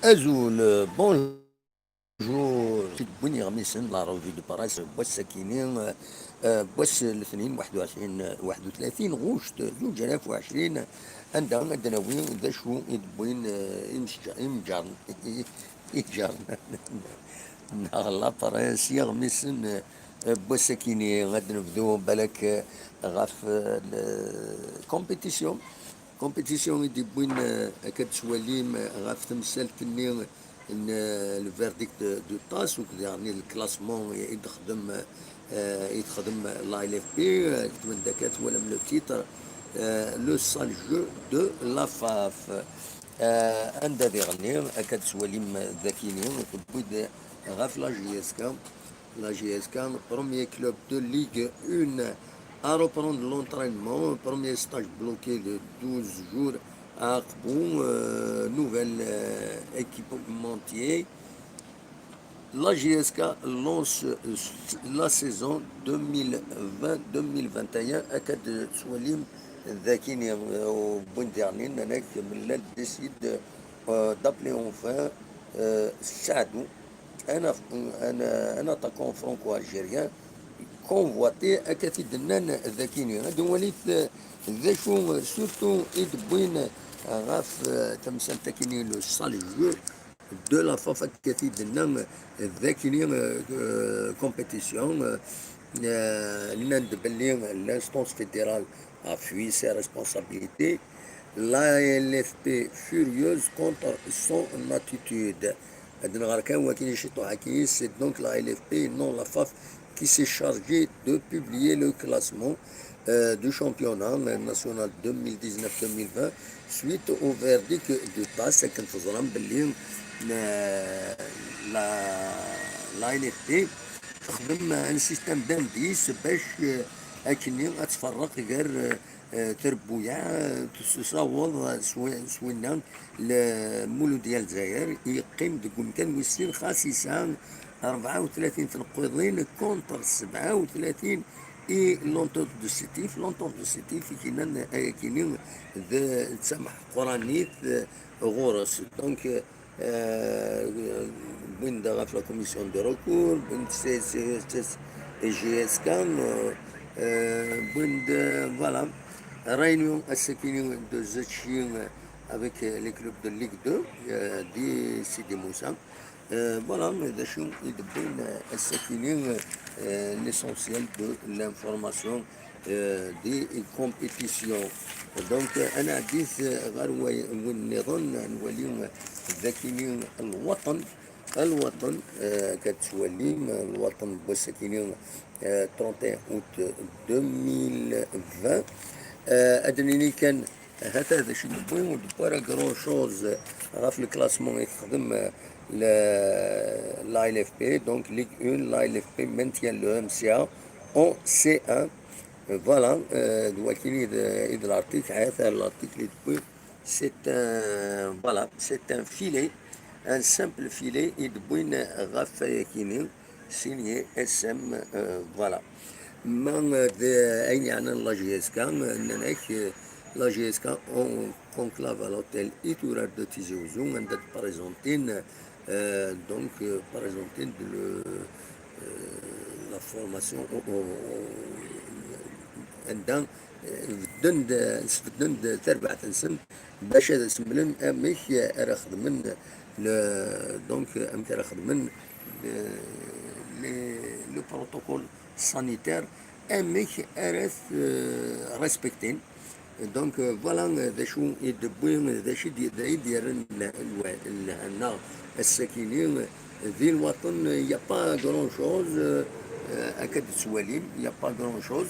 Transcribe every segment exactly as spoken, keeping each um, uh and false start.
Azul, bonjour. Win yeɣmisen, la revue de presse n wass-akini, euh, euh, n wass letnin, waḥed u ɛecrin, waḥed u tlatin ɣuct, zuǧ alaf u ɛecrin, anda ad d-nawi d acu i d-wwin, euh, imsǧa-, imǧaren, iǧaren, neɣ la presse, yeɣmisen, euh, n wass-akini. Ad d-nebdu balak, euh, ɣef, euh, le compétition. Compétition i d-yewwin, euh, akka d-twalim, euh, ɣef temsalt-nni n, euh, le verdict de, de tasse, ou daɣen le classement i, i d-texdem, euh, i d-texdem la L F P, euh, d-twalim le titre, euh, le sale jeu de la F A F. Euh, anda diɣenni, akka d-twalim dakini, tewwi-d ɣef la J S K. La J S K, premier club de Ligue un à reprendre l'entraînement. Premier stage bloqué de douze jours à Aqbou, euh, nouvel, euh, équipementier. La J S K lance, euh, la saison deux mille vingt, deux mille vingt et un. Akka d-twalim dakini, euh, au bout dernier, Nanek Mellal décide, euh, d'appeler enfin, euh, Saadou, un, un, un attaquant franco-algérien convoité, akka t-id-nnan dakini. Ad nwalit, euh, d acu, euh, surtout i d-wwin, euh, ɣef, euh, temsalt-akini, le sale jeu de la F A F, akka t-id-nnan, euh, dakini, euh, euh, compétition, euh, euh, nnan-d belli l'instance fédérale a fui ses responsabilités. La L F P furieuse contre son attitude. Ad nɣer kan wakin ciṭuḥ-agi, c'est donc la L F P, non la F A F, qui s'est chargée de publier le classement, euh, du championnat, euh, national deux mille dix-neuf deux mille vingt, suite au verdict de tasse, akken teẓram belli, euh, la, la L F P texdem un système d'indices bac, euh, akkenni ad tferreq gar, euh, euh, trebbuyaɛ, euh, tessaweḍ s wi-, s winna, le Mulud n Lezzayer yeqqim deg umkan wis sin, xas yesɛa rebɛa u tlatin tneqqiḍin contre sebɛa u tlatin i l'Entente de Sétif. L'Entente de Sétif i k-yennan ayakini d, d tameḥquranit, euh, ɣur-s. Donc, euh, euh, wwin-d ɣef la commission de recours, wwin-d C C S S et J S K, euh, euh, wwin-d, euh, voilà, réunion ass-akini de Zetchi, euh, avec, euh, les clubs de Ligue deux, euh, di Sidi Moussa. Euh, voilà, d acu i d-wwin, euh, ass-akini, euh, l'essentiel de l'information euh, des compétitions. Donc, euh, ad nɛeddi, euh, ɣer wa-, win nniḍen, ad nwali, euh, dakini Lwaṭen. Lwaṭen, euh, akka d-tettwalim, euh, Lwaṭen n wass-akini, euh, trente et un août deux mille vingt. Euh, ad d-nini kan, hata d acu i d-wwin, ur d-wwi ara grand chose ɣef le classement i texdem, euh, le, la L F P, donc Ligue un, la L F P maintient le M C A en C un. Voilà, euh, d wakin i d, i d l'article, ata l'article i d-wwi. C'est un, voilà, c'est un filet, un simple filet i d-wwin ɣef wayakini, signé S M, euh, voilà. Ma, euh, d ayen yeɛnan la J S K, euh, nnan-ak, euh, la J S K en conclave à l'hôtel Itourar de Tizi Ouzou, anda d-présentin, euh, donc, euh, présentin-d le, euh, la formation, o-, o-, o-, anda, euh, bedden-d, sbedden-d tarbaɛt-nsen bac ad asemmlen amek ara xedmen le, donc, amek ara xedmen le, le, le protocole sanitaire, amek ara t-, euh, respectin. Donc, euh, voilà, euh, d acu i d-wwi, d acu i d-, d ayen i d-yerran le-, le-, lehna ass-akini, euh, di Lwaṭen, il n'y a pas grand-chose, euh, euh, akka d-tettwalim, il n'y a pas grand-chose.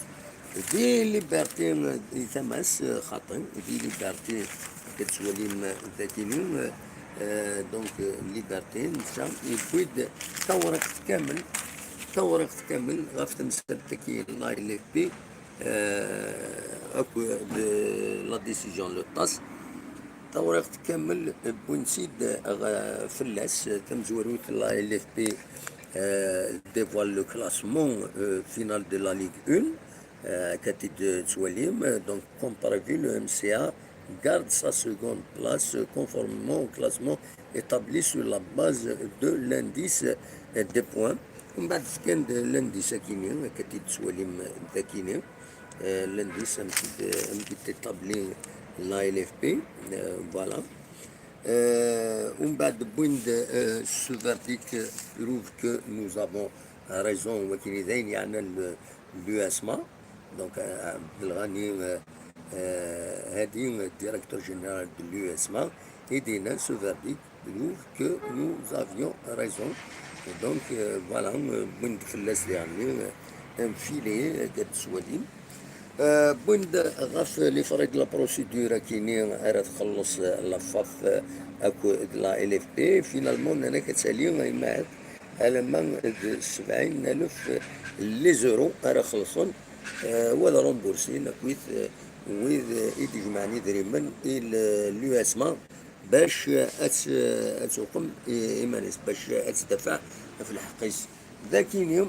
Di Liberté, euh, di tama-s, euh, xaṭi, di Liberté, akka d-tettwalim, euh, dakini, euh, euh, donc, euh, Liberté, netta, yewwi-d tawriqt kamel, tawriqt kamel ɣef temsalt-agi n la L F P, euh, akk de la décision n le tasse. Tawriqt kamel wwin-tt-id, euh, fell-as, tamezwarut n la L F P, euh, dévoile le classement, euh, final de la Ligue un, euh, akka d-tettwalim, euh, donc comme prévu le M C A garde sa seconde place conformément au classement établi sur la base de l'indice des points. Mbeɛd fkan-d l'indice akini, akka t-id-tettwalim dakini. Euh, l'indice amek i d-, amek i d-établi la L F P, euh, voilà. Euh, mbeɛd wwin-d, euh, ce verdict prouve que nous avons raison, wakini d ayen yeɛnan le, l'U S M A. Donc, euh, Abdelghani, euh, euh, Hadi, euh, directeur général de l'U S M A, i d-yennan ce verdict prouve que nous avions raison. Donc, euh, voilà, euh, wwin-d fell-as diɣenni, euh, un filet, euh, d-, d-, swali. Euh, wwin-d ɣef les frais de la procédure akini ara txelleṣ, euh, la FAF, euh, akked la L F P. Finalement, nnan-ak ad tali, euh, imaɛet alamma d sebɛin alef les euros ara xellṣen, euh, u ad remboursin akkit, euh, wid, euh, i d-ijemɛen idrimen i l-, l'U S M A bac, euh, ad t-, ad tuqem i, iman-is, bac, euh, ad tdafaɛ ɣef lḥeqq-is. Dakini,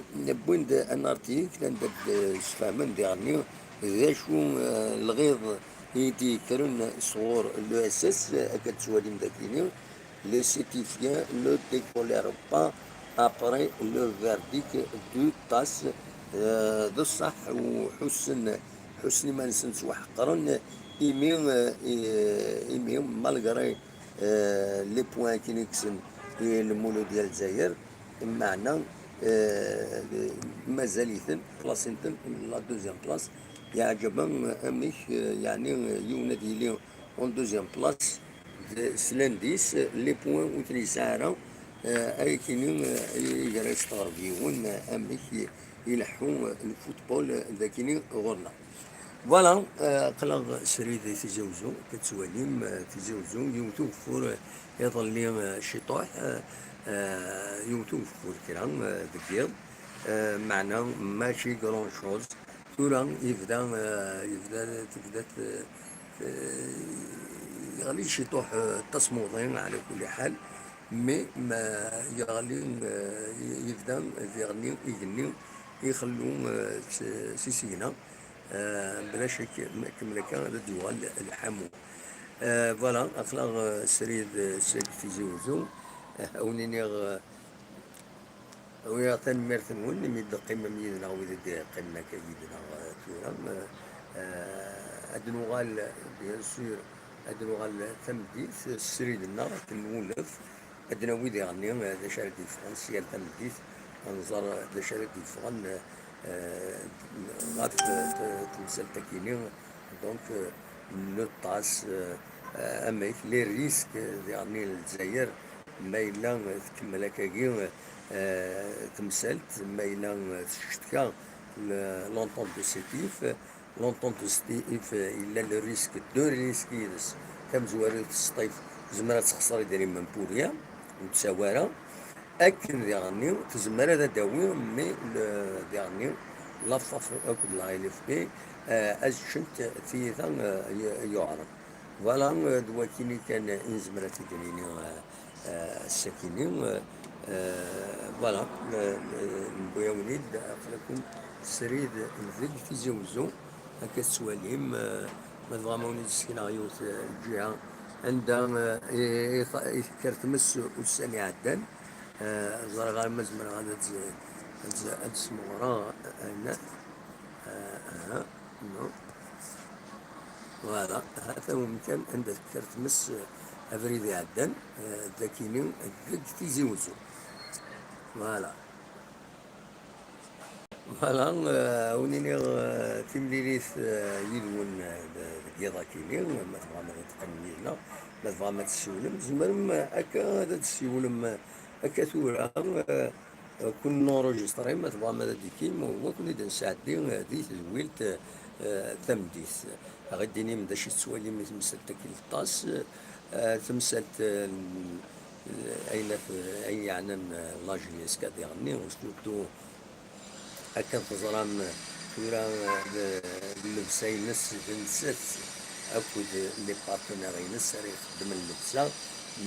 wwin-d un article anda d-, sfehmen diɣenni d acu, euh, lɣiḍ i d-yekkren sɣur l'E S S, euh, akka d-tettwalim dakini. Le certificat ne décollèrent pas après le verdict du TAS, euh, d ṣṣeḥ u ḥussen, ḥussen iman-nsen ttwaḥeqren imi, euh, i-, imi, malgré, euh, les points akken i kksen i Lmuludya Lezzayer, meɛna, euh, mazal-iten, plasin-ten la deuxième place. Yeɛǧeb-am amek, euh, yeɛni, euh, yiwen ad yili en deuxième place, d-, s l'indice, les points ur ten-yesɛi ara, euh, ayakini, euh, i, i gar yesteɣreb yiwen, euh, amek i, ileḥḥu, euh, le football, euh, dakini ɣur-neɣ. Voilà, euh, aql-aɣ srid i Tizi Uzzu, akka tettwalim, euh, Tizi Uzzu, yewwet ugeffur, euh, iḍelli, euh, ciṭuḥ, euh, euh, yewwet ugeffur kra, euh, deg yiḍ, euh, meɛna mačči grand chose. Tura yebda, euh, yebda, tebda, euh, yeɣli ciṭuḥ, euh, tasmuḍi, ɛla kulli ḥal, mais ma yeɣli, euh, yebda diɣenni igenni ixellu, euh, s, s isigna. Euh, bla cek, ma kemmel akka ad d-yuɣal lḥamu. Euh, voilà, aql-aɣ, euh, srid, euh, seg Tizi Uzzu. Euh, a wen-iniɣ, euh, awiɣ tanemmirt-nwen imi d-teqqimem yid-neɣ, wid i d-yeqqimen akka yid-neɣ, euh, tura. Euh, euh, ad nuɣal, bien sûr, ad nuɣal tameddit, srid-nneɣ akken nwulef. Ad d-nawi diɣenni, eh, d acu ara d-yeffɣen si yal tameddit, ad nẓer d acu ara d-yeffɣen, eh, ɣef, eh, t-, temsalt-agi-nni. Donc, eh, le TAS, eh, eh, amek, les risques, eh, diɣenni n Lezzayer, ma yella, eh, tkemmel akkagi, eh, temsalt, ma yella, eh, teccetka, le, l'entente de Sétif, eh, L'entente de Sétif, eh, yella le risque, deux risques yid-s. Tamezwarut, Sṭif tezmer ad texṣer idrimen pour rien, ur d-tsawi ara. Akken diɣenni tezmer ad d-tawi, mais le, diɣenni la FAF akked la L F P, eh, ad ččent tiyita, eh, y-, yuɛren. Voilà, eh, d wakini kan i nezmer ad t-id-nini, eh, eh, ass-akini, eh, eh, voilà, eh, eh, newwi-awen-id, aql-aken srid deg Tizi Uzzu. Akka tettwalim, eh, ma tebɣam ad wen-id-sekneɣ yiwet, eh, lǧiha anda, eh, i, i, i tekker tmes ussan iɛeddan. Eh, ẓriɣ ara ma zemreɣ ad, ad, ad, ad smeɣreɣ, eh, ayen, eh, aha, non. Voilà, hata umkan anda tekker tmes, eh, abrid iɛeddan, eh, dakini deg Tizi Uzzu. Voilà. Voilà, eh, a wen-iniɣ, eh, timlilit, eh, yid-wen, eh, d-, deg yiḍ akini, ma tebɣam ad teqqimem yid-neɣ, ma tebɣam ad tessiwlem, tzemrem, eh, akka ad tessiwlem, eh, akka tura, eh, kun enregistré, ma tebɣam ad d-tikim, u ad ken-id-nesɛeddi, eh, di tedwilt, eh, tameddit. Ad ɣ-id-tinim d acu i tettwalim i temsalt-agi n TAS, eh, temsalt, eh, n-, eh, ayen at-, ayen yeɛnan, eh, la jeunesse, diɣenni, surtout akken teẓram, eh, tura, eh, d-, d llebsa-ines d nettat akked les partenaires-ines ara ixeddmen llebsa,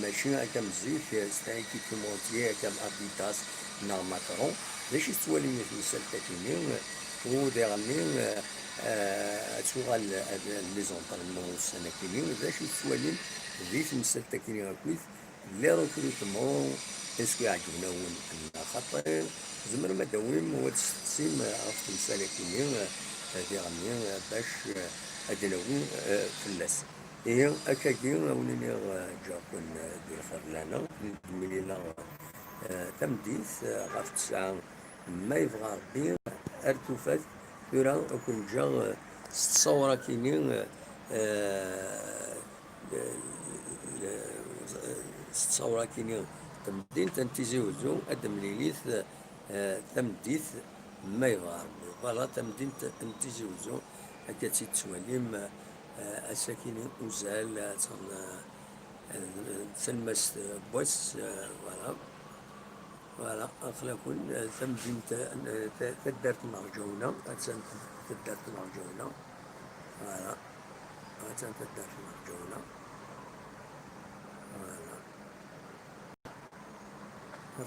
mačči akka am zik, eh, c'est un équipementier akka am Adidas neɣ Macron. D acu i tettwalim i temsalt-agi-nni? U diɣenni, eh, eh, ad tuɣal, eh, la maison d'armes ussan-akini. D acu tettwalim di temsalt-akini akkit, le recrutement, est-ce que iɛǧeb-awen neɣ xaṭi? Tzemrem ad d-tawim u ad d-testeqsim, eh, ɣef temsal-akini, eh, diɣenni, eh, bac, eh, ad d-nawi, eh, fell-as. Ihi, akkagi, a wen-iniɣ, eh, ǧǧiɣ-ken, eh, di lxir lehna, ad d-nemlil, eh, tameddit, eh, ɣef ttesɛa, ma yebɣa Rebbi, ar tufat. Tura, ad ken-ǧǧeɣ, eh, s ttṣawra-kini, eh, eh, s ttṣawra-kini, tamdint n Tizi Uzzu, ad d-nemlilit, eh, tameddit, ma yebɣa Rebbi. Voilà, tamdint n Tizi Uzzu, akka tt-id-tettwalim, eh, ass-akini uzal, eh, atan, eh, d talmast n wass, eh, voilà. Voilà, aql-aken, eh, tamdint, eh, ta-, taddart n Rǧawna, attan taddart n Rǧawna. Voilà, attan taddart n Rǧawna. Voilà.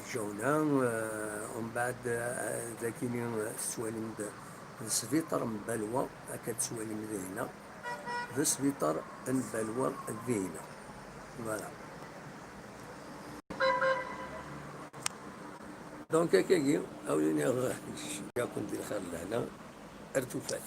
Rǧawna, eh, umbeɛd, eh, dagini, eh, tettwalim-d d sbiṭar n Balwa, akka tettwalim dihna, d sbiṭar n Balwa dihna. Voilà. Donc, akkagi, a wen-iniɣ, ǧǧiɣ-ken di lxir lehna, ar tufat.